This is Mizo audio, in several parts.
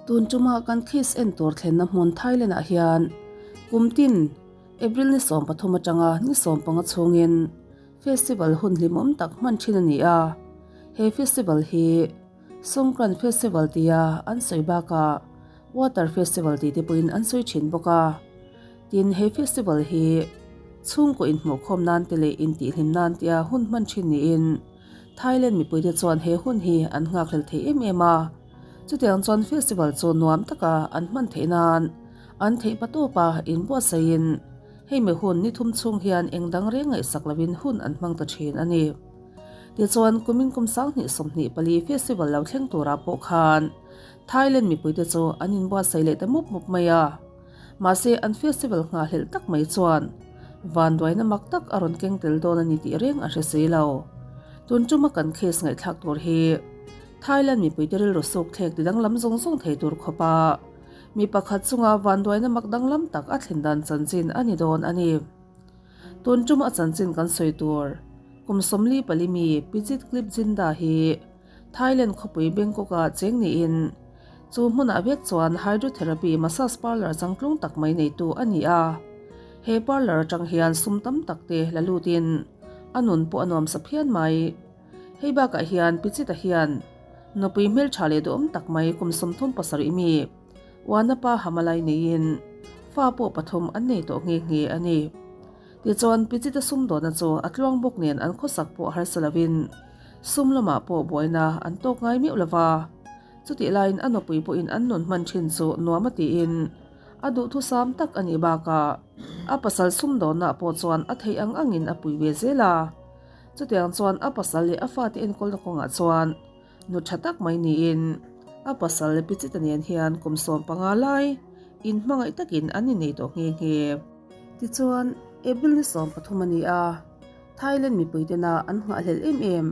Tun tuma kan case en tur thlenna hmun Thailand ah hian kum tin April ni 13 atanga ni 15 chhungin festival hun hlimawm tak hman thin a ni a. He festival hi Songkran Festival tia an sawi bakah Water Festival tih te pawhin an sawi thin bawk a. Tin, he festival hi chhungkaw inhmuhkhawm nan te leh intihhlim nan tia hun hman thin niin Thailand mipuite chuan he hun hi an nghakhlel thei em em a. Chutiang chuan festival chu nuam taka an hman theih nan an theih pa tawpa inbuatsaihin hei mi hun ni thum chhung hian eng dang reng ngaihsak lovin hun an hmang ta thin a ni. Tichuan, kumin kum 2024 festival lo thleng turah pawh khan Thailand mipuite chu an inbuatsaih leh ta mup mup mai a. Mahse, an festival nghahhlelh tak mai chuan vanduaina mak tak a rawn keng tel dawn a ni tih reng a hre si lo. Tun tuma kan case ngaihthlak tur hi Thailand mipuite rilru suk thlek ti danglam zawng zawng thei tur khawpa mi pakhat chunga vanduaina mak danglam tak a thlen dan chanchin a ni dawn a ni. Tun tuma a chanchin kan sawi tur kum 44 mi Pichit Clip Jinda hi Thailand khawpui Bangkok-ah cheng niin chu hmunah vek chuan hydrotherapy massage parlour changtlung tak mai neitu a ni a. He parlour atang hian sum tam tak te la lutin a nun pawh a nuam sa phian mai. Hei bakah hian Pichita hian nupui hmeltha leh duhawm tak mai kum 37 mi Wanapa Hamalai neiin fa pawh pathum an nei tawh nghe nghe a ni. Tichuan Pichita sumdawna chu a tluang bawk nen an khawsak pawh harsa lovin sum lamah pawh buaina an tawk ngai meuh lova. Chutih laiin a nupui pawhin an nun hman thin chu nuam a tiin a duhthusam tak a nih bakah a pasal sumdawnah pawh chuan a theih ang angin a pui ve zel a. Chutiang chuan a pasal leh a fate enkawlna kawngah chuan nu tha tak mai niin a pasal leh Pichita nen hian kum 15 lai inhmangaih takin an innei tawh nghe nghe. Tichuan, April ni 13 a ni a, Thailand mipuitena an nghahhlelh em em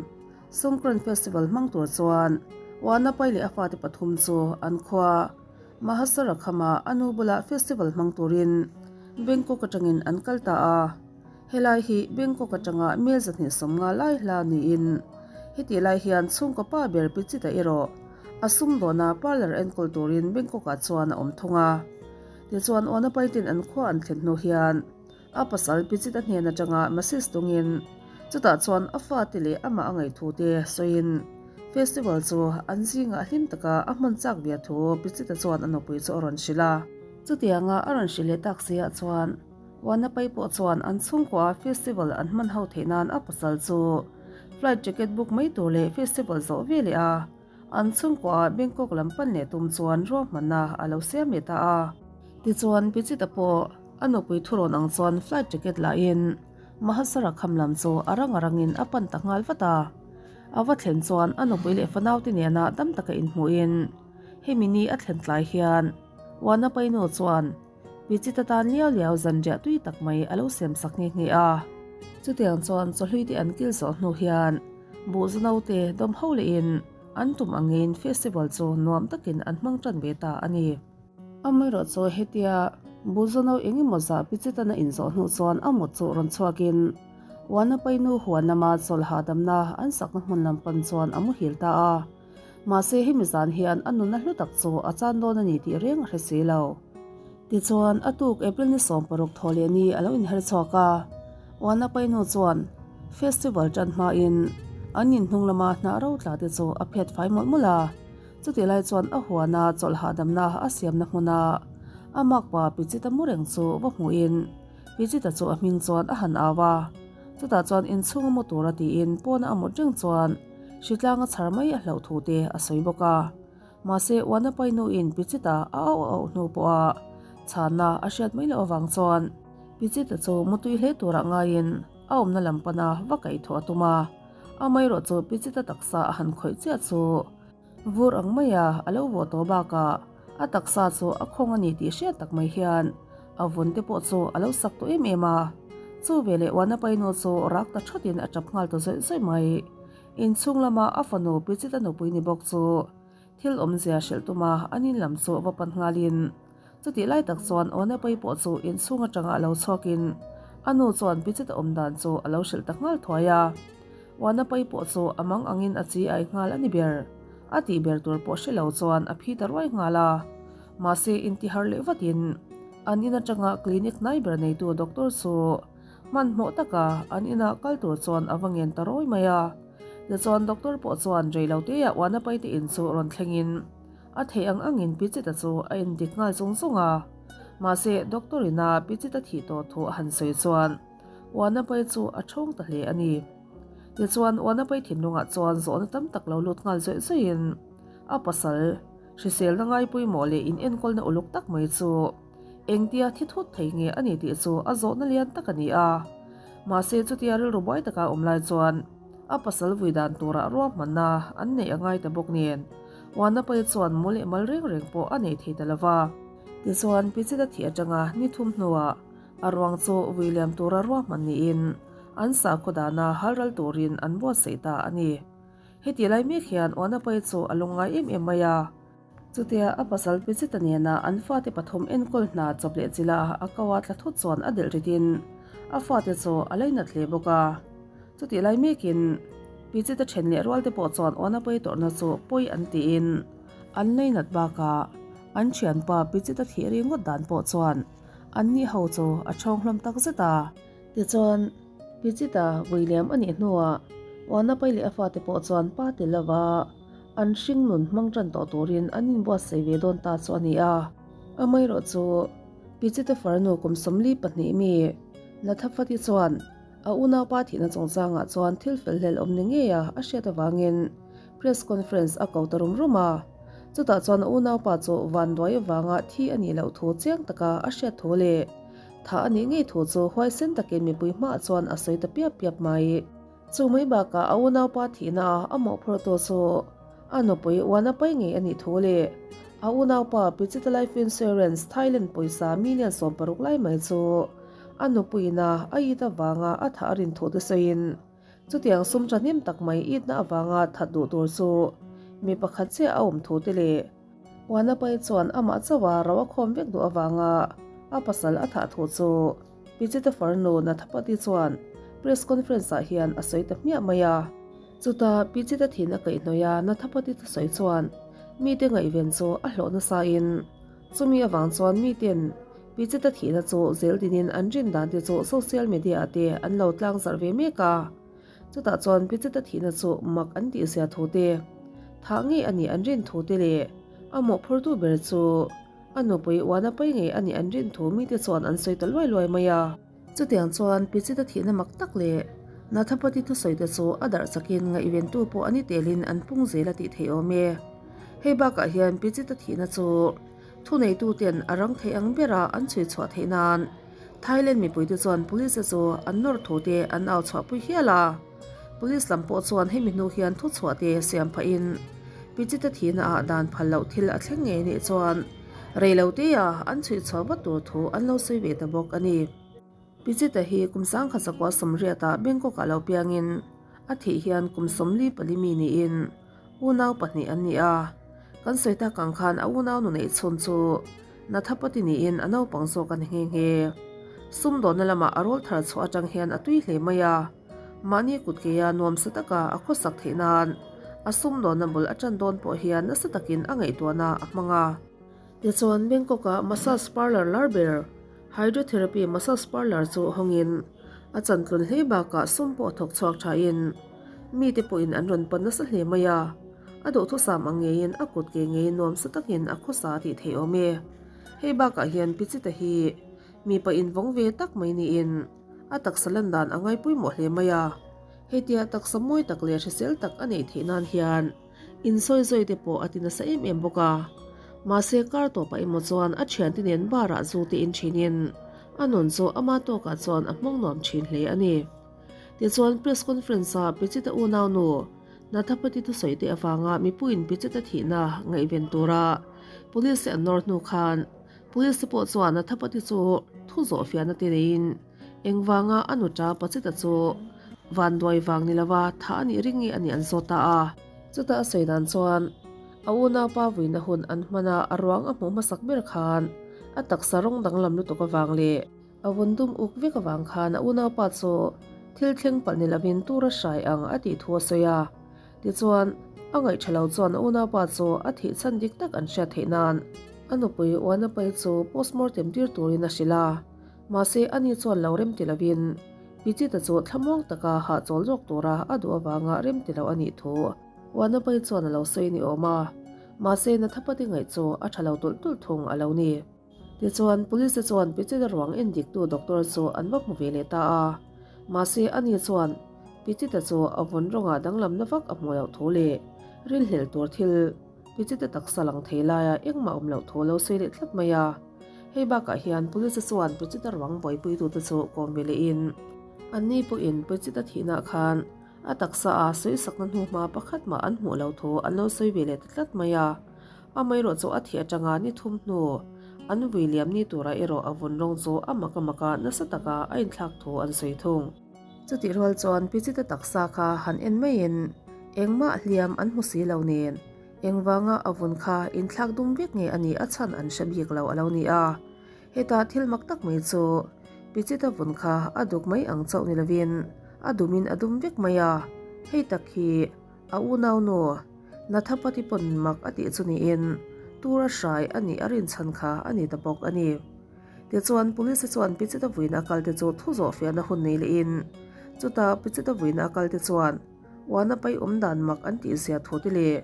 Songkran Festival hmang tur chuan Wanapai leh a fate pathum chu an khua Mahasarakhama a nu bulah festival hmang turin Bangkok atangin an kal ta a. Helai hi Bangkok atanga mel 250 lai hla niin hetih lai hian chhungkaw pa ber Pichita erawh a sumdawna parlour enkawl turin Bangkok-ah chuan a awm thung a. Tichuan Wanapai ten an khua an thlen hnu hian a pasal Pichita hnen atanga message tungin chutah chuan a fate leh amah a ngaih thu te sawiin festival chu an zingah hlim taka a hman chak ve thu Pichita chuan a nupui chu a rawn hrilh a. Chutianga a rawn hrilh leh tak siah chuan Wanapai pawh chuan an chhungkua festival an hman ho theih nan a pasal chu flight ticket book mai tur leh festival zawh ve leh a an chhungkua Bangkok lam pan leh tum chuan ruahmanna a lo siam leh ta a. Tichuan Pichita pawh a nupui thurawn ang chuan flight ticket lahin Mahasara kham lam chu a rang a rangin a pan ta nghal vat a. A va thlen chuan a nupui leh fanaute nena dam taka inhmuhin hemi ni a thlen tlai hian Wanapainu chuan Pichita tan liau liau zanriah tui tak mai a lo siam sak nghe nghe a. Chutiang chuan chawhlui te an kil zawh hnu hian buhzano te dawm ho lehin an tum angin festival chu nuam takin an hmang tan ve ta a ni. Amaherawh chu hetia buhzano eng emaw zah Pichitana inzawh hnu chuan a mut chu rawn chhuakin Wanapainu huan lama chawlh hahdamna an sakna hmun lam pan chuan a muhil ta a. Mahse hemi zan hian a nunna hlu tak chu a chan dawn a ni tih reng a hre si lo. Tichuan a tuk April ni 16 thaw leh ni a lo inher chhuak a. Wanapai nu chuan festival tan hmain an inhnung lama hnah ro tla te chu a phet fai mawlh mawlh a. Chutih lai chuan a huana chawlh hahdamna a siamna hmuna a makpa Pichita mu reng chu va hmuhin Pichita chu a hming chuan a han au a. Chutah chuan inchhung a mu tura tiin pawna a mut reng chuan hritlanga chhar mai a hlauh thu te a sawi bawk a. Mahse Wanapai nuin Pichita a auh a auh hnu pawha chhanna a hriat mai loh avang chuan Pichita chu mutui hle turah ngaiin a awmna lam pana va kaih thawh a tum a. Amaherawh chu Pichita taksa a han khawih chiah chu vur ang maia a lo vawh tawh bakah a taksa chu a khawng a ni tih hriat tak mai hian a vun te pawh chu a lo sak tawh em em a. Chu veleh Wanapai nu chu rak ta thatin a tap nghal ta zawih zawih mai. Inchhung lama a fanu Pichita nupui ni bawk chu thil awmzia hrilh tuma an in lam chu va pan nghalin chutih lai tak chuan Wanapai pawh chu inchhung atanga a lo chhuakin a nu chuan Pichita awm dan chu a lo hrilh ta nghal thuai a. Wanapai pawh chu a mang angin a chi ai nghal a ni ber. A tih ber tur pawh hre lo chuan a phi ta ruai nghal a. Mahse intihar leh vatin an in atanga clinic hnai ber neitu doctor chu hmanhmawh taka an inah kal tur chuan a va ngen ta rawi mai a. Tichuan doctor pawh chuan reiloteah uana paite in chu rawn thlengin a theih ang angin Pichita chu a endik nghal zung zung a. Mahse doctor ina Pichita thih tawh thu a han sawi chuan Uana pai chu a thawng ta hle a ni. Tichuan Uana pai thinlungah chuan zawhna tam tak lo lut nghal zawih zawihin a pasal hriselna ngai pawimawh leh in enkawlna uluk tak mai chu engtia thi thut thei nge a ni tih chu a zawhna lian tak a ni a. Mahse chutia rilru buai taka awm lai chuan a pasal vui dan turah ruahmanna an neih a ngai ta bawk nen Uana pai chuan mu leh mal reng reng pawh a nei thei ta lova. Tichuan Pichita thih atanga ni thum hnuah A ruang chu vui liam tura ruahman niin an sakhaw dana halral turin an buatsaih ta a ni. Heti lai mek hian Uanapai chu a lungngai em em mai a. Chutia a pasal Pichita nena an fate pathum enkawl hna chawp leh chila a ko a tla thut chuan a delh ritin a fate chu a lainat hle bawk a. Chutih lai mekin Pichita then leh rualte pawh chuan Uanapai tawrhna chu pawi an tiin an lainat bakah an thianpa Pichita thih ringawt dan pawh chuan Anni ho chu a thawng hlawm tak zet a. Tichuan, Pichita William a nih hnuah Uanapai leh a fate pawh chuan pa tel lova an hring nun hmang tan tawh turin an inbuatsaih ve dawn ta chu a ni a. Amaherawh chu Pichita farnu kum 42 mi Nathafati chuan a unaupa thihna chungchangah chuan thil fel hlel awm ni ngei a a hriat avangin Press conference a ko ta rum rum a, chutah chuan a unaupa chu vanduai avanga thi a nih loh thu chiang taka a hriat thu leh thah a nih ngei thu chu huaisen takin mipui hmaah chuan a sawi ta piap piap mai. Chu mai bakah a unaupa thihna a a mawhphurhtu chu a nupui Uana pai ngei a nih thu leh a unaupa Pichita Life Insurance Thailand pawisa million 16 lai mai chu a nupuiin a a it avanga a thah a rin thu te sawiin Chutiang sum thahnem tak mai itna avanga that duh tur chu mi pakhat chiah a awm thu te leh Uanapai chuan amah chauha ro a khawm vek duh avanga a pasal a thah thu chu Pichita farnu Nathapati chuan press conference ah hian a sawi ta hmiah mai a. Chuta Pichita thin a kaihhnawih a Nathapati thusawi chuan mite ngaihven chu a hlawh nasa in Chumi avang chuan miten Pichita thihna chu zel dinin an rin dan te chu social media ah te an lo tlang zarh ve mek a. Chutah chuan Pichita thihna chu mak an tih zia thu te, thah ngei a nih an rin thu te leh a mawhphurtu ber chu a nupui uana pai ngei a nih an rin thu mite chuan an sawi ta luai luai mai a. Chutiang chuan Pichita thihna mak tak leh Nathapati thusawi te chu a darh chakin ngaihventu pawh a ni telin an pung zel a tih theih awm e. Hei bakah hian Pichita thihna chu thuneituten a rang theih ang bera an chhui chhuah theih nan Thailand mipuite chuan police te chu an nawr thu te an au chhuahpui hial a. Police lam pawh chuan hemi hnu hian thuchhuah te siam phahin Pichita thihna ah dan phal loh thil a thleng ngei nih chuan Reilotea an chhuihchhuah vat tur thu an lo sawi ve ta bawk a ni. Pichita hi kum sangkhat zakua sawmriatah Bangkok-ah lo piangin a thih hian kum 44 mi niin unau pahnih an ni a. Kan sawi tak ang khan a unau nu neih chhun chu Nathapati niin a naupang zawk a ni nghe nghe. Sumdawnna lamah a rawl thar chhuah atang hian a tui hle mai a. Mahni kut keia nuamsa taka a khawsak theih nan a sumdawnna bul a tan dawn pawh hian nasa takin a ngaihtuahna a hmang a. Tichuan Bangkok-a massage parlour lar ber Hydrotherapy Massage Parlour chu hawngin a chantlun hle bakah sum pawh a thawk chhuak thain mite pawhin an rawn pan nasa hle mai a. A duhthusam ang ngeiin a kut ke ngeiin nuamsa takin a khawsa a tih theih awm e. Hei bakah hian Pichita hi mipa invawng ve tak mai niin, A taksa lan dan a ngai pawimawh hle mai a, hetia taksa mawi tak leh hrisel tak a neih theih nan hian insawi zawi te pawh a ti nasa em em bawk a. Mahse kar tawpah emaw chuan a thiante nen bar ah zu te in thinin a nun chu ama tawkah chuan a hmawng nuam thin hle a ni. Tichuan press conference a Pichita unau nu Nathapati thusawi te avanga mipuiin Pichita thihna ngaihven tura police te an nawr hnu khan Police te pawh chuan Nathapati chu thu zawh fiahna te neiin engvanga a nuta Pachita chu vanduai vang ni lova thah a nih ring nge a nih an zawt ta a. Chuta a sawi dan chuan a unaupa vuina hun an hman a, a ruang a hmuh hmasak ber khan a taksa rawng danglam lutuk avang leh a vun dum uk vek avang khan a unaupa chu thil thleng palh ni lovin tur a hrai ang a tih thu a sawi a. Tichuan. A ngaih tha lo chuan a unaupa chu a thih chhan dik tak an hriat theih nan a nupui Uanapai chu postmortem tir turin a hrilh a. Mahse ani chuan lo rem ti lovin Pichita chu thlamuang taka hahchawl zawk tura a duh avanga rem ti lo a nih thu Uanapai chuan a lo sawi ni awm a. Mahse Nathapati ngaih chu a tha lo tulh tulh thung a lo ni. Tichuan, Police te chuan Pichita ruang en diktu doctor chu an va hmu ve leh ta a. Mahse, ani chuan Pichita chu a vun rawngah danglamna vak a hmuh loh thu leh rinhlelh tur thil Pichita taksa lang thei laia engmah awm loh thu a lo sawi leh tlat mai a. Hei bakah hian Police te chuan Pichita ruang buaipuitute chu kawm ve lehin anni pawhin Pichita thihnaah khan a taksa a sawisakna hnuhma pakhat mah an hmuh loh thu an lo sawi ve leh ta tlat mai a. Amaherawh chu a thih atanga ni thum hnu an vui liam ni turah erawh a vun rawng chu a mak a mak a, nasa taka a inthlak thu an sawi thung. Chutih rual chuan Pichita taksa kha han en maiin engmah hliam an hmu si lo nen engvanga a vun kha inthlak dum vek nge a nih a chhan an hre bik lo a lo ni a. Hetah thil mak tak mai chu Pichita vun kha a duk mai ang chauh ni lovin a dumin a dum vek mai a, hei tak hi A unaunu, Nathapati pawn mak a tih chu niin tur a hrai a nih a rinchhan kha a ni ta bawk a ni. Tichuan, Police chuan Pichita vuina a kalte chu thu zawh fiahna hun nei lehin, chutah Pichita vuina a kalte chuan uana pai awm dan mak an tih zia thu te leh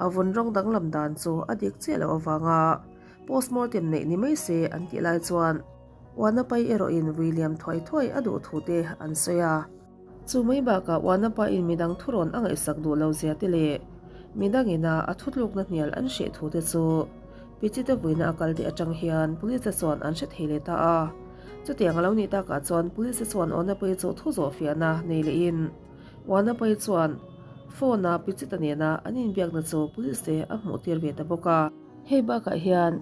a vun rawng danglam dan chu a dik chiah loh avanga postmortem neih ni mai se an tih lai chuan uana pai erawhin vui liam thuai thuai a duh thu te an sawi a. Chu mai bakah Uanapa in midang thurawn a ngaihsak duh lo zia te leh midang ina a thutlukna hnial an hreh thu te chu Pichita vuina a kal te atang hian Police chuan an hre thei leh ta a. Chutiang a lo nih takah chuan Police chuan Uanapai chu thu zawh fiahna nei lehin Uanapai chuan phone a Pichita nena an inbiakna chu Police te a hmuh tir ve ta bawk a. Hei bakah hian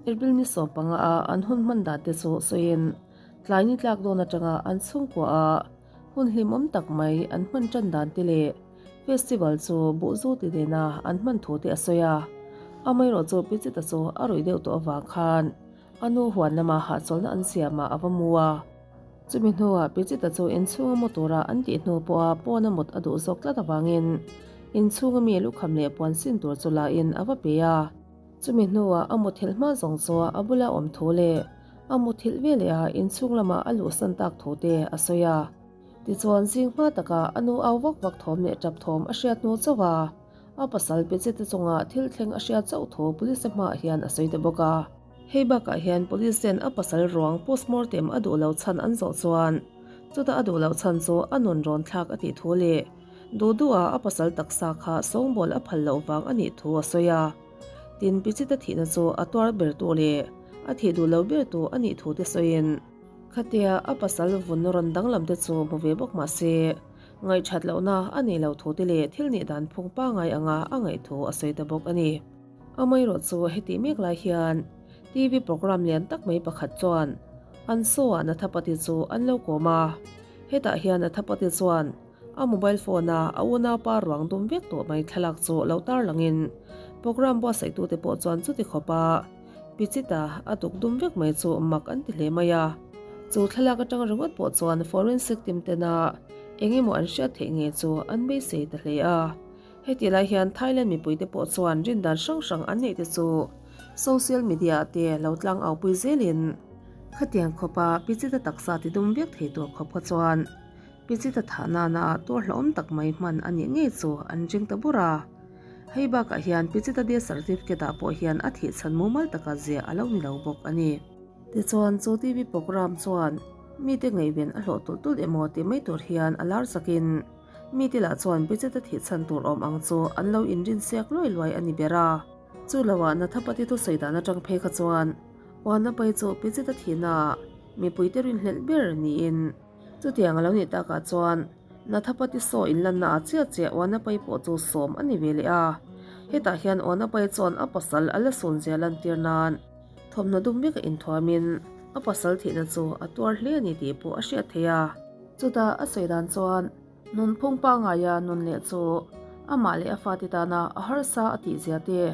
April ni 15 a an hun hman dan te chu sawiin Tlai ni tlak dawn atanga an chhungkua a hun hlimawm tak mai an hman tan dan te leh festival chu buhzu ti nena an hman thu te a sawi a. Amaherawh chu Pichita chu a ruih deuh tawh avang khan a nu huan lama hahchawlhna an siamah a va mu a. Chumi hnuah Pichita chu inchhunga mu tura an tih hnu pawha pawna mut a duh zawk tlat avangin inchhunga mi lukham leh puan sin tur chu la in a va pe a. Chumi hnuah a muthilh hma zawng chu a bula awm thu leh a muthilh veleh a inchhung lama a luhsan tak thu te a sawi a. Tichuan zing hma takah a nu au vak vak thawm leh tap thawm a hriat hnu chauh a, a pasal Pechete chunga thil thleng a hriat chauh thu police hmaah hian a sawi ta bawk a. Hei bakah hian police ten a pasal ruang postmortem a duh lo chhan an zawh chuan chuta a duh loh chhan chu a nun rawn thlak a tih thu leh duh duha a pasal taksa kha sawngbawl a phal loh vang a nih thu a sawi a. Tin, Pichita thihna chu a tuar bertu leh a thih duh lo bertu a nih thu te sawiin, khatia a pasal vun rawn danglam te chu hmu ve bawk mah se, ngaihthat lohna a nih loh thu te leh thil nih dan phung pangngai anga a ngaih thu a sawi ta bawk a ni. Amaherawh chu hetih mek lai hian TV program lian tak mai pakhat chuan an show-ah Nathapati chu an lo kawm a, hetah hian Nathapati chuan A mobile phone a a unaupa ruang dum vek tawh mai thlalak chu lo tar langin program buatsaihtute pawh chuan chuti khawpa Pichita a tuk dum vek mai chu mak an ti hle mai a. Chu thlalak atang ringawt pawh chuan forensic team tena eng emaw an hriat theih nge chu an beisei ta hle a. Hetih lai hian Thailand mipuite pawh chuan rindan hrang hrang an neih te chu social media ah te lo tlang au pui zelin khatiang khawpa Pichita taksa ti dum vek thei tur khawp kha chuan Pichita thah nana tur hlauhawm tak mai hman a nih ngei chu an ring ta bur a. Hei bakah hian Pichita death certificate ah pawh hian a thih chhan mumal taka ziah a lo ni lo bawk a ni. Tichuan chu TV program chuan mite ngaihven a hlawh tulh tulh emaw tih mai tur hian a lar chakin mite lah chuan Pichita thih chhan tur awm ang chu an lo inrin siak luai luai a ni ber a. Chu loah Nathapati thusawi dan atang phei kha chuan Uanapai chu Pichita thihnaah mipuite rinhlelh ber niin Chutiang a lo nih takah chuan Nathapati saw inlanna ah chiah chiah Uanapai pawh chu sawm a ni ve leh a. Hetah hian Uanapai chuan a pasal a la sun zia lantir nan thawmhnaw dum vek a inthuamin a pasal thihna chu a tuar hle a ni tih pawh a hriat theih a. Chutah a sawi dan chuan nunphung pangaia nun leh chu amah leh a fate tana a harsa a tih zia te,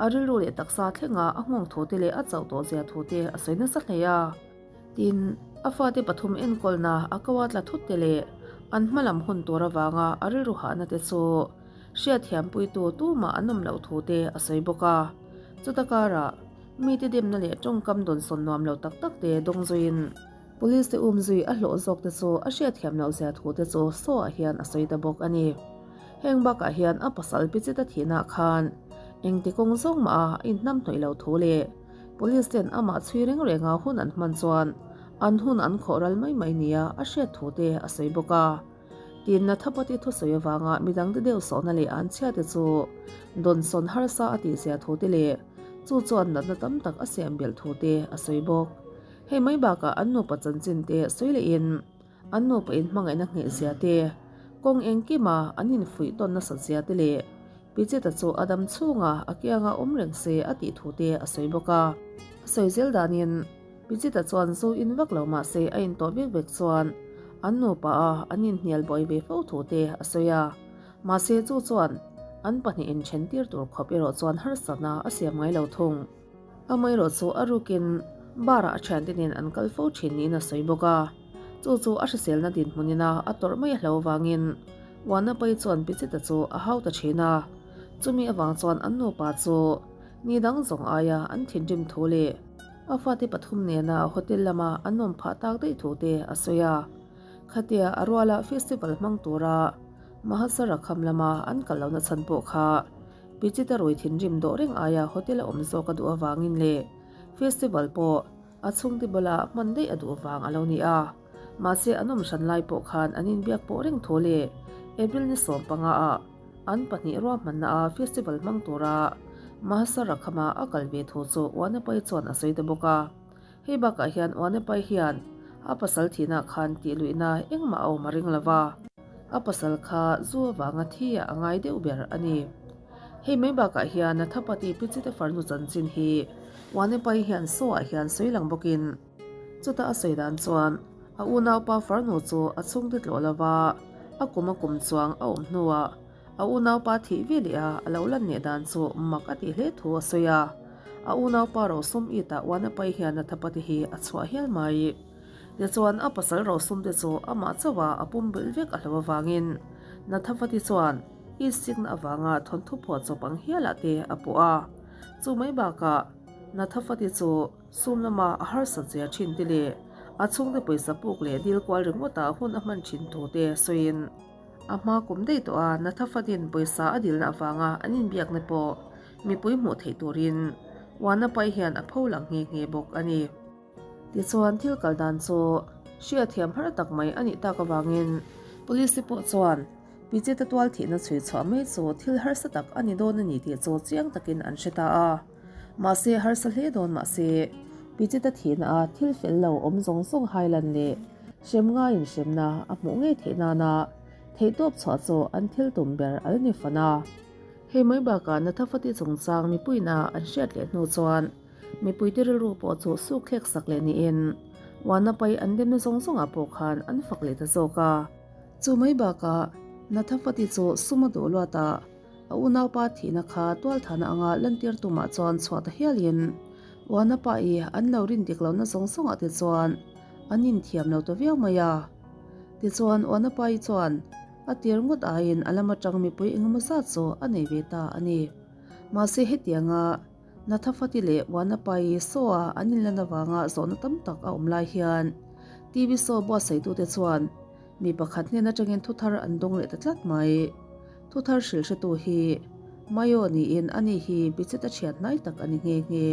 a rilru leh taksa thlenga a nghawng thu te leh a chauh tawh zia thu te a sawi nasa hle a. Tin, a fate pathum enkawlna a ko a tla thut te leh an hmalam hun tur avanga a rilru hahna te chu Hriatthiampuitu tumah an awm loh thu te a sawi bawk a. Chuta karah mite demna leh tawngkam dawnsawn nuam lo tak tak te dawng zuiin Police te um zui a hlawh zawk te chu a hriatthiam loh zia thu te chu Saw ah hian a sawi ta bawk a ni. Heng bakah hian a pasal Pichita thihna khan engti kawng zawng mah a inhnamhnawih lo thu leh Police ten amah chhui reng renga hun an hman chuan an hun an khawh ral mai mai nia a hriat thu te a sawi bawk a. Tin, Nathapati thusawi avanga midangte deuh sawhna leh an chhiate chu dawnsawn harsa a tihzia thu te leh chu chuan natna tam tak a siam belh thu te a sawi bawk. Hei mai bakah an nupa chanchin te sawi lehin an nupa inhmangaihna nghehzia te, kawng engkima an infuih tawn nasat zia te leh Picheta chu a dam chhunga a kianga awm reng se a tih thu te a sawi bawk a. A sawi zel danin Picheta chuan zu in vak lo mah se a intawh vek vek chuan an nupa a an inhnial buai ve fo thu te a sawi a. Mahse chu chuan an pahnih inthen tir tur khawp erawh chuan harsatna a siam ngai lo thung. Amaherawh chu a rukin bar ah a thiante nen an kal fo thin niin a sawi bawk a, chu chu a hriselna dinhmunin a a tawrh mai a hlo avangin Wanapai chuan Pichita chu a hau ta thin a, chumi avang chuan an nupa chu ni dang zawng aia an thinrim thu leh a fate pathum nena hotel lama an awm phah tak daih thu te a sawi a. Khatia a ruala festival hmang tura Mahasarakham lama an kal lohna chhan pawh kha Pichita rui thinrim dawh reng aia hotel a awm zawk a duh avangin leh festival pawh a chhungte bula hman daih a duh vang a lo ni a. Mahse an awm hran lai pawh khan an inbiak pawh reng thu leh April ni 15 ah an pahnih ruahmanna a festival hmang tura Mahasarakhama a kal ve thu chu Uanapai chuan a sawi ta bawk a. Hei bakah hian Uanapai hian a pasal thihna khan tih luihna engmah a awm a ring lo va. A pasal kha zu avanga thi ah a ngai deuh ber a ni. Hei mai bakah hian Nathapati Pichita farnu chanchin hi Uanepai hian saw ah hian sawi lang bawkin chuta a sawi dan chuan a unaupa farnu chu a chhungte tlawh lova a kum a kum chuang a awm hnuah a unaupa thih ve leh a a lo lan leh dan chu mak a tih hle thu a sawi a. A unaupa rosum itah Uanepai hian Nathapati hi a chhuah hial mai. Tichuan, a pasal rosumte chu amah chauha a pumbilh vek a hlo avangin Nathavati chuan Isikna avanga thawnthu phuah chawp ang hialah te a puh a. Chu mai bakah Nathafati chu sum lama a harsat zia thin te leh a chhungte pawisa puk leh dil kual ringawta hun a hman thin thu te sawiin a hma kum daih tawh a Nathafatin pawisa a dilna avanga an inbiakna pawh mipui hmuh theih turin Wanapai hian a pho lang nghe nghe bawk a ni. Tichuan thil kal dan chu hriatthiam har tak mai a nih tak avangin Police te pawh chuan Picheta tual thihna chhui chhuah mai chu thil harsa tak a ni dawn a ni tih chu chiang takin an hre ta a. Mahse harsa hle dawn mahse Picheta thihna a thil fel lo awm zawng zawng hailan leh hrem ngaiin hremna a hmuh ngei theih nana theihtawp chhuah chu an thil tum ber a la ni fan a. Hei mai bakah Nathafati chungchang mipuiin-a an hriat leh hnu chuan Mipuite rilru pawh chu suk thlek sak leh niin Wanapai an demna zawng zawngah pawh khan an fak leh ta zawk a. Chu mai bakah Nathafati chu sum a duh luat a, a unaupa thihna kha tualthana anga lantir tumah chuan chhuah ta hialin Wanapai an lo rin dik lohna zawng zawngah te chuan an inthiam lo ta viau mai a. Tichuan Wanapai chuan a tir ngawt aiin a lam atang mipui engemaw zat chu a nei ve ta a ni. Mahse hetianga Nathafati leh Wanapai Saw-a an inlan avanga zawhna tam tak a awm lai hian TV show buatsaitute chuan mi pakhat hnen atangin thuthar an dawng leh ta tlat mai. Thuthar hrilhretu hi Mayo niin ani hi Picheta thian hnai tak a ni nghe nghe.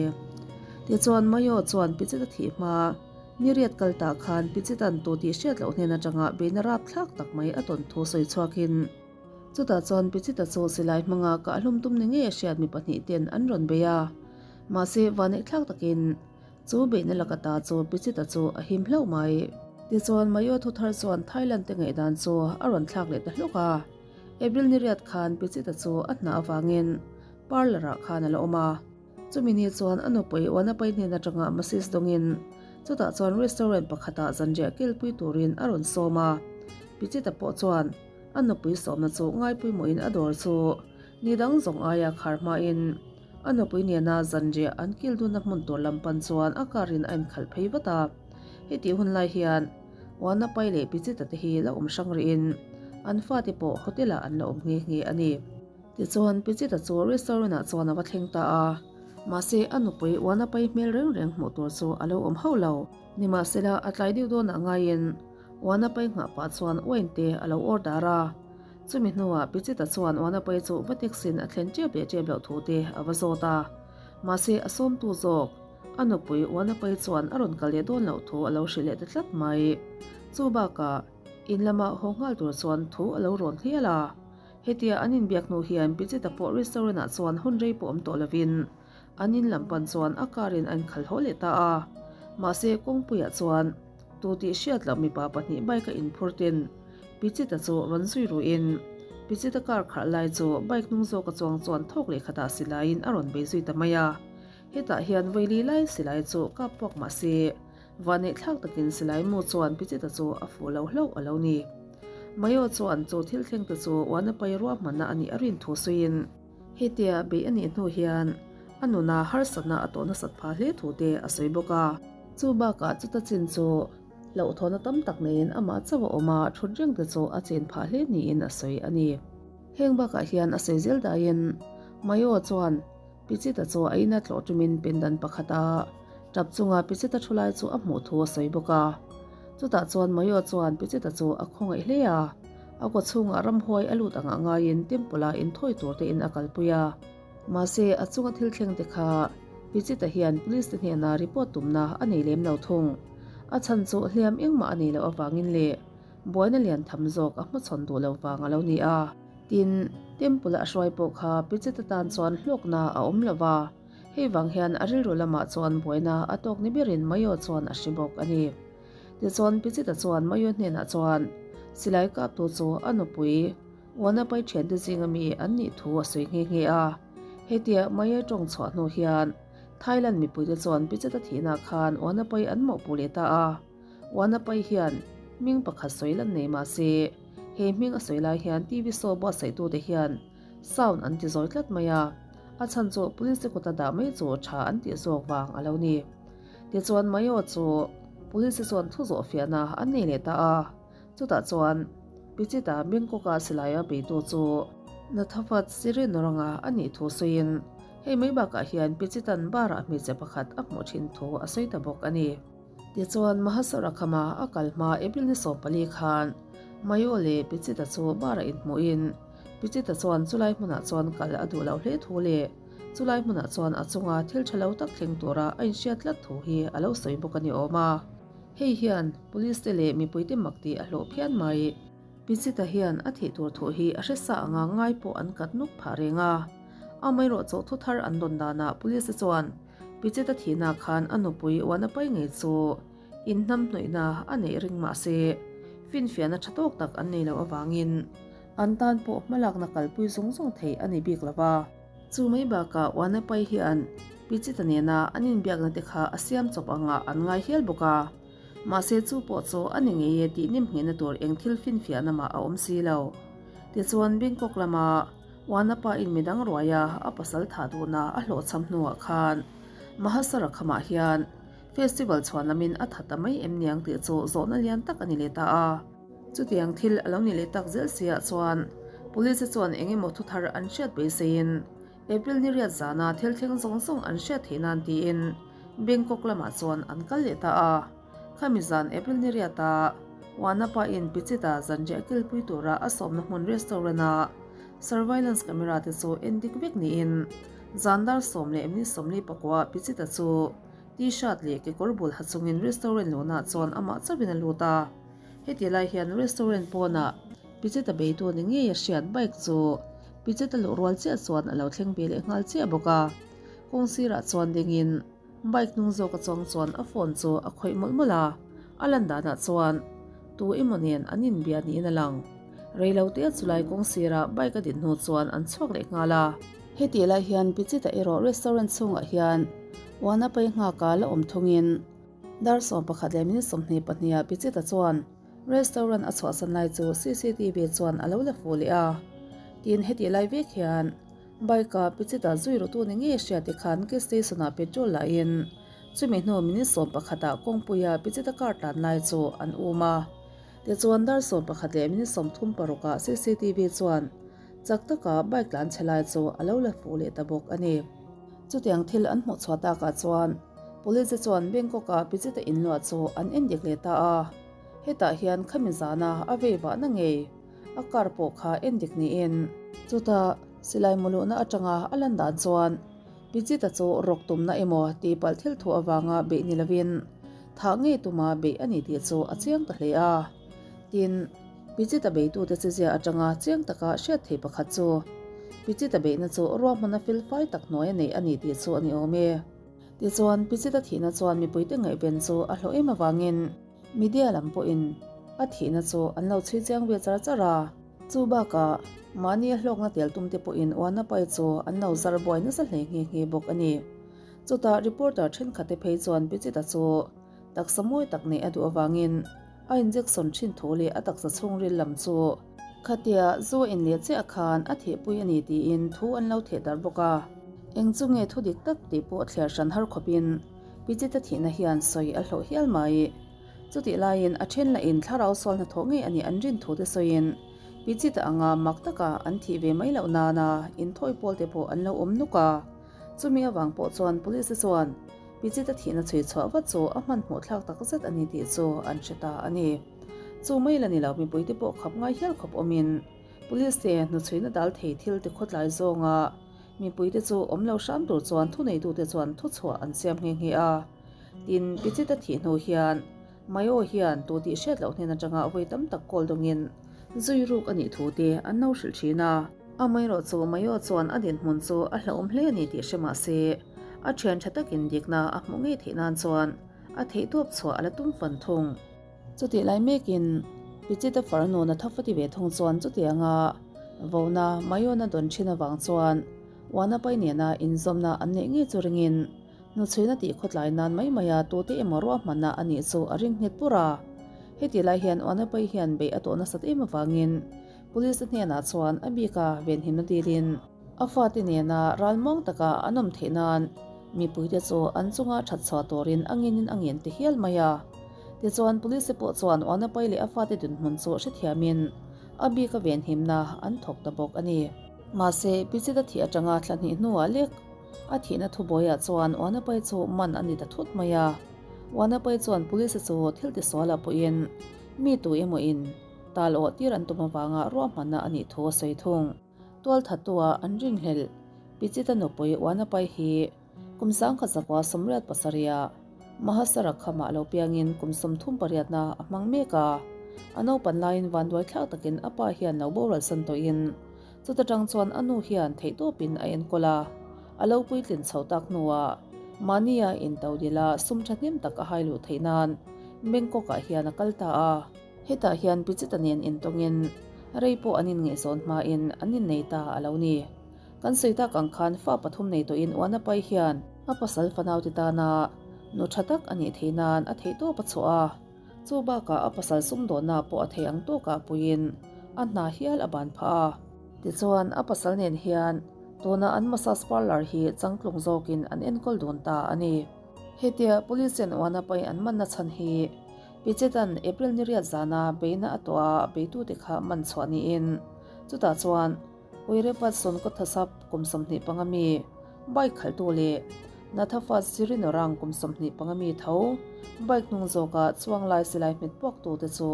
Tichuan Mayo chuan Picheta thih hma niriat kal tah khan Pichetan tu tih hriat loh hnen atanga beihna rapthlak tak mai a tawn thu sawi chhuakin, Chutah chuan Pichita chu silai hmanga kah hlum tum ni ngei a hriat mi pahnih ten an rawn bei a. Mahse, vanneih thlak takin chu beihna laka ta chu Pichita chu a him hlauh mai. Tichuan, Mayo thuthar chuan Thailand te ngaihdan chu a rawn thlak leh ta hluk a. April ni riat khan Pichita chu a hna avangin parlour ah khan a la awm a. Chumi ni chuan a nupui Wanapai hnen atanga message dawngin chutah chuan restaurant pakhatah zanriah kilpui turin a rawn sawm a. Pichita pawh chuan A nupui sawmna chu ngaipawimawhin a dawr chu ni dang zawng aia khar hmain a nupui nena zanriah an kil dunna hmun tur lam pan chuan a car in a inkhalh phei vat a. Hetih hun lai hian Wanapai leh Pichita te hi la awm hrang rihin an fate pawh hotel ah an la awm nghe nghe a ni. Tichuan, Pichita chu restaurant ah chuan a va thleng ta a, mahse a nupui uana pai hmel reng reng hmuh tur chu a lo awm hauh lo. Nimahsela, a tlai deuh dawnah ngaiin uana pai nghah pah chuan wine te a lo order a. Chumi hnuah Pichita chuan uana pai chu va taxi-in a thlen tep leh tep loh thu te a va zawt a, mahse a sawmtu zawk a nupui uana pai chuan a rawn kal leh dawn loh thu a lo hrilh leh ta tlat mai. Chu bakah in lama haw nghal tur chuan thu a lo rawn hlial a. Hetia an inbiak hnu hian Pichita pawh restaurant ah chuan hun rei pawh awm tawh lovin an in lam pan chuan a car in a inkhalh haw leh ta a. Mahse kawngpuiah chuan tu tih hriat loh mipa pahnih bike a inphur ten Pichita chu rawn zui ruhin Pichita car khalh lai chu bike hnung zawk a chuang chuan thawk leh khatah silaiin a rawn bei zui ta mai a. Hetah hian vawi lai silai chu kap puak mahse Vanneih thlak takin silai mu chuan Pichita chu a fuh lo hlauh a lo ni. Mayo chuan chu thil thleng te chu Uanapai ruahmanna a nih a rin thu sawiin, hetia beih a nih hnu hian a nuna harsatna a tawh nasat phah hle thu te a sawi bawk a. Chu bakah chuta chin chu hlauhthawhna tam tak neiin amah chauh a awm a, thut reng te chu a chen phah hle niin a sawi a ni. Heng bakah hian a sawi zel daiin Mayo chuan Pichita chu a ina tlawh tumin pindan pakhata tap chunga Pichita thu lai chu a hmuh thu a sawi bawk a. Chutah chuan Mayo chuan Pichita chu a khawngaih hle a, a kaw chhungah ramhuai a lut angah ngaiin temple-a inthawi tur tein a kalpui a. Mahse, a chunga thil thleng te kha Pichita hian police te hnena report tumna a nei lem lo thung. A chhan chu hliam engmah a nei loh avangin leh buaina lian tham zawk a hmachhawn duh lo vang a lo ni a. Tin, Temple-a a hruai pawh kha Pichita tan chuan hlawkna a awm lo va, hei vang hian a rilru lamah chuan buaina a tawk ni berin Mayo chuan a hre bawk a ni. Tichuan Pichita chuan Mayo hnenah chuan silai kaptu chu a nupui Wanapai thiante zinga mi an nih thu a sawi nghe nghe a. Hetia Mayo tawng chhuah hnu hian Thailand mipuite chuan Pichita thihna khan Wanapai an mawhpuh leh ta a. Wanapai hian hming pakhat sawi lan nei mah se, he hming a sawi lai hian TV show buatsaihtute hian sound an ti zawi tlat mai a, a chhan chu police te kuta dah mai chu tha an tih zawk vang a lo ni. Tichuan Mayo chu police te chuan thu zawh fiahna an nei leh ta a, chutah chuan Pichita Bangkok-a silaia beitu chu Nathavat Sirinoranga a nih thu sawiin hei mai bakah hian Pichitan bar-ah hmeichhe pakhat a hmuh thin thu a sawi ta bawk a ni. Tichuan, Mahasarakhama a kal hma April ni 14 khan Mayo leh Pichita chu bar-ah inhmuhin Pichita chuan chulai hmunah chuan kal a duh loh hle thu leh chulai hmunah chuan a chunga thil tha lo tak thleng tura a inhriat tlat thu hi a lo sawi bawk a ni awm a. Hei hian Police te leh mipuite mak tih a hlawh phian mai. Pichita hian a thih tur thu hi a hre sa anga ngai pawh an kat nuk phah reng a. Amaherawh chawh thu thar an dawn danah Police te chuan Picheta thihna khan a nupui uan a pai ngei chu inhnamhnawihna a neih ring mah se, finfiahna tha tawk tak an nei loh avangin an tan pawh hmalakna kalpui zawng zawng theih a ni bik lo va. Chu mai bakah uan a pai hian Picheta nena an inbiakna te kha a siam chawp angah an ngai hial bawk a, mahse chu pawh chu a ni ngei e tih nimhnghehna tur eng thil finfiahna mah a awm si lo. Tichuan Bangkok lama Uanapa in midang ruaia a pasal thah duhna a hlawhchham hnuah khan Mahasarakham-ah hian festival chhuan lamin a tha ta mai em niang tih chu zawhna lian tak a ni leh ta a. Chutiang thil a lo ni leh tak zel siah chuan Police chuan eng emaw thuthar an hriat beiseiin April ni riat zana thil thleng zawng zawng an hriat theih nan tiin Bangkok lamah chuan an kal leh ta a. Khami zan April ni riata Wanapa in Pichita zanriah kilpui tura a sawmna hmun restaurant-a surveillance camera te chu en dik vek niin zan dar 10:44 Pichita chu T-shirt leh kekawr bul ha chungin restaurant luhnaah chuan amah chauhin a lut a. Heti lai hian restaurant pawnah Pichita beitu ni ngei a hriat bike chu Pichita luh rual chiah chuan a lo thleng ve leh nghal chiah bawk a. Kawng sirah chuan dingin Bike hnung zawk a chuang chuan a phone chu a khawih mawlh mawlh a, a lan danah chuan tu emaw nen an inbia niin a lang. Reilo te chulai kawng sirah bike a din hnu chuan an chhuak leh nghal a. Hetih lai hian Pichita erawh restaurant chhungah hian uana pai nghaka la awm thungin dar 11:22 ah Pichita chuan restaurant a chhuahsan lai chu cctv chuan a lo la fuh leh a. Tin, hetih lai vek hian Bike a Pichita zui rawtu ni ngei hria te khan gas station ah petrol lah in chumi hnu minute 11 ah kawngpui a Pichita car tlan lai chu an um a. Tichuan dar 11:36 ah cctv chuan. Chak taka bike tlan chhe lai chu a lo la fuh leh ta bawk a ni. Chutiang thil an hmuh chhuah takah chuan Police te chuan Bangkok-a Pichita inluah chu an endik leh ta a. Hetah hian khami zana a vei vahna ngei a car pawh kha endik niin. Chutah silai muluhna atanga a lan dan chuan Pichita chu rawk tumna emaw tihpalh thil thu avanga beih ni lovin thah ngei tuma beih a ni tih chu a chiang ta hle a. Tin, Pichita beitute chezia atanga chiang taka hriat thei pakhat chu Pichita beihna chu ruahmana felfai tak hnuai a neih a ni tih chu a ni awm e. Tichuan, Pichita thihna chuan mipuite ngaihven chu a hlawh em avangin media lam pawhin a thihna chu an lo chhui chiang ve char char a. Chu bakah, mahni a hlawkna tel tumte pawhin uana pai chu an lo zar buai nasa hle nghe nghe bawk a ni. Chutah reporter thenkhatte phei chuan Pichita chu taksa mawi tak neih a duh avangin a injection thin thu leh a taksa chhungril lam chu khatia zu a inleh chiah khan a thehpui a ni tiin thu an lo theh darh bawk a. Eng chu nge thu dik tak tih pawh thliar hran har khawpin Pichita thihna hian sawi a hlawh hial mai. Chutih laiin a then lahin thlarau sual hnathawh ngei a nih an rin thu te sawiin Pichita anga mak taka an thih ve mai loh nana inthawi pawl te pawh an lo awm nuk a. Chumi avang pawh chuan Police te chuan Pichita thihna chhui chhuah vat chu a hmanhmawh thlak tak zet a ni tih chu an hre ta a ni. Chu mai la ni lo mipuite pawh khap ngai hial khawp awmin Police te hnuchhuina dal thei thil ti khawtlai zawnga mipuite chu awm lo hram tur chuan thuneitute chuan thuchhuah an siam nghe nghe a. Tin, Pichita thih hnu hian Mayo hian tu tih hriat loh hnen atanga vawi tam tak kawl dawngin zui ruk a nih thu te an lo hrilh thin a. Amaherawh chu Mayo chuan a dinhmun chu a hlauhawm hle a ni tih hre mah se, a thian tha takin dikna a hmuh ngei theih nan chuan a theihtawp chhuah a la tum fan thung. Chutih lai mekin Pichita farnu Nathafati ve thung chuan chutianga vona Mayona dawn thin avang chuan Wanapai nena inzawmna an neih ngei chu ringin Hnuchhuina tih khawtlai nan mai maia tute emaw ruahmanna a nih chu a ring nghet pur a. Heti lai hian Wanapai hian beih a tawh nasat em avangin Police te hnenah chuan a bika venhimna dilin a fate nena ralmuang taka an awm theih nan mipuite chu an chunga that chhuah turin a nginin a ngen ti hial mai a. Tichuan Police te pawh chuan Wanapai leh a fate dinhmun chu hrethiamin a bika venhimna an thawk ta bawk a ni. Mahse, Pichita thih atanga thla hnih hnuah lek A thihna thubawiah chuan Wanapai chu man a ni ta thut mai a. Wanapai chuan police chu thil tisualah pawhin mi tu emaw in tal awh tir an tum avanga ruahmanna a nih thu a sawi thung. Tualthattua an rinhlelh Pichita nupui Wanapai hi kum 1978 ah Mahasarakham ah lo piangin kum 30 pariatna a hmang mek a. A naupan laiin vanduai thlak takin a pa hian lo boral san tawhin Chuta tang chuan a nu hian theihtawpin a enkawl a, a lo puitlin chho tak hnuah mahnia into dila sum thahnem tak a hai luh theih nan Bangkok-ah hian a kal ta a. Hetah hian Pichita nen intawngin rei pawh an inngaihzawn hmain an innei ta a lo ni. Kan sawi tak ang khan fa pathum nei tawhin Uanapai hian a pasal fanaute tana nu tha tak a nih theih nan a theihtawp a chhuah a. Chu bakah a pasal sumdawnna pawh a thei ang tawkah puiin a hna hial a ban phah a. Tichuan, a pasal nen hian tuna an massage parlour hi changtlung zawkin an enkawl dun ta a ni. Hetia Police in uana pai an manna chhan hi Pichetan April ni riat zana beihna a tuah a beitute kha man chhuah niin chutah chuan Uirepat Sonkothasap kum 25 mi bike khalhtu leh Nathafat Sirinorang kum 25 mi tho bike hnung zawka chuang lai silai hmet puaktute chu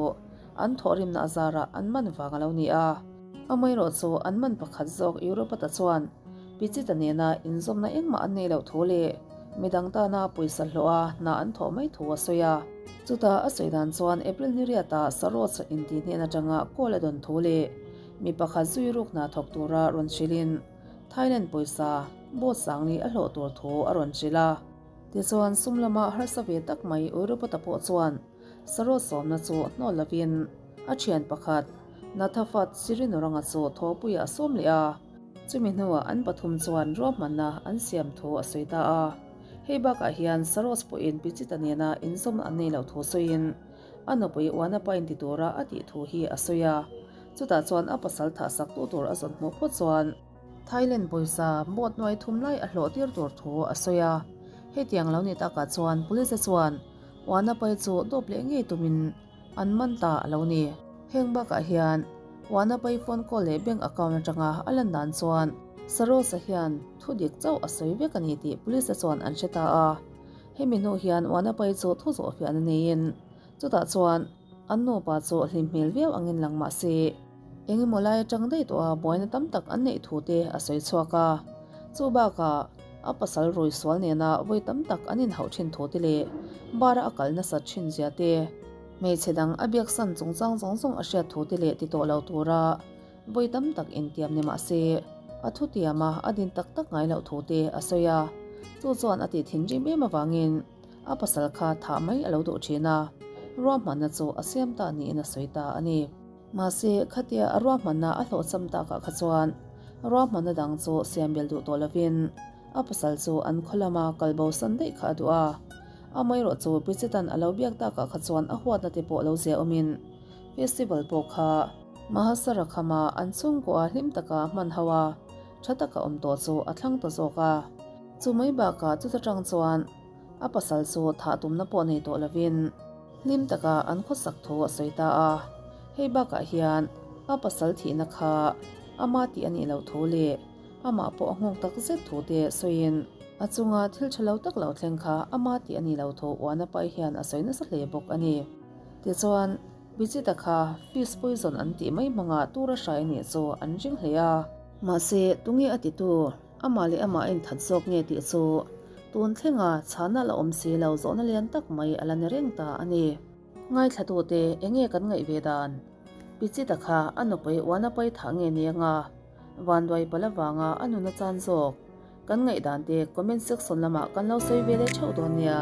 an thawhrimna a zarah an man vang a lo ni a. Amaherawh chu an man pakhat zawk Europata chuan Pichita nena inzawmna engmah an neih loh thu leh midang tana pawisa hlawha hna an thawh mai thu a sawi a. Chutah a sawi dan chuan April ni riatah Saroj intih hnen atanga call a dawn thu leh mi pakhat zui ruk hna thawk tura rawn hrilhin Thailand pawisa boat sangli a hlawh tur thu a rawn hrilh a. Tichuan sum lama harsa ve tak mai Europata pawh chuan Saroj sawmna chu hnawl lovin a thian pakhat Nathafat Sirinuranga chu thawpuiah a sawm leh a. Chumi hnuah an pathum chuan ruahmanna an siam thu a sawi ta a. Hei bakah hian Saroj pawhin Pichita nena inzawmna an nei loh thu sawiin a nupui Uanapa inti tura a tih thu hi a sawi a. Chutah chuan a pasal thah sak tu tur a zawn hmuh phawt chuan Thailand pawisa boat nuai thum lai a hlawh tir tur thu a sawi a. Hetiang lo ni takah chuan police te chuan Uanapai chu dawp leh ngei tumin an man ta a lo ni. Heng bakah hian Wanapai phone call leh bank account atanga a lan dan chuan Sarosa hian thu dik chauh a sawi vek a ni tih police te chuan an hre ta a. Hemi hnu hian Wanapai chu thu zawhfiahna neiin chutah chuan an nupa chu hlim hmel viau angin lang mah se engemaw lai atang daih tawha buaina tam tak an neih thu te a sawi chhuak a. Chu bakah a pasal rui sual nena vawi tam tak an inhauh thin thu te leh bar a a kal nasat thin zia te, Hmeichhe dang a biaksan chungchang zawng zawng a hriat thu te leh ti tawh lo tura vawi tam tak intiam ni mah se, a thutiam a a din tak tak ngai loh thu te a sawi a. Chu chuan a tih thinrim em avangin a pasal kha thah mai a lo duh thin a, ruahmanna chu a siam ta niin a sawi ta a ni. Mahse, khatia a ruahmanna a hlawhcham takah kha chuan ruahmanna dang chu siam bel duh tawh lovin a pasal chu an khaw lama kal bo san daih kha a duh a. Amaherawh chu Bridget-a'n a lo biak takah kha chuan a huatna te pawh lo zia awmin festival pawh kha Mahasarakhama an chhungkua hlim taka hman ho a, tha taka awm tawh chu a thlang ta zawk a. Chu mai bakah chuta tang chuan a pasal chu thah tumna pawh nei tawh lovin hlim taka an khawsak thu a sawi ta a. Hei bakah hian a pasal thihna kha ama tih a nih loh thu leh Amah pawh a nghawk tak zet thu te sawiin a chunga thil tha lo tak lo thleng kha ama tih a ni lo tho uana pai hian a sawi nasa hle bawk a ni. Tichuan, Bijita kha fish poison an tih mai hmangah tura hrai nih chu an ring hle a. Mahse, tunge a titu, amah leh amah a inthat zawk nge tih chu tun thlenga chhana la awm si lo zawhna lian tak mai a la ni reng ta a ni. Ngaithlatute enge kan ngaih ve dan? Pichita kha a nupui uana pai thah nge ni anga? Vanduai pal avanga a nun a chan zawk. Kan ngaihdan te comment section lamah kan lo sawi ve leh theuh dawn nia.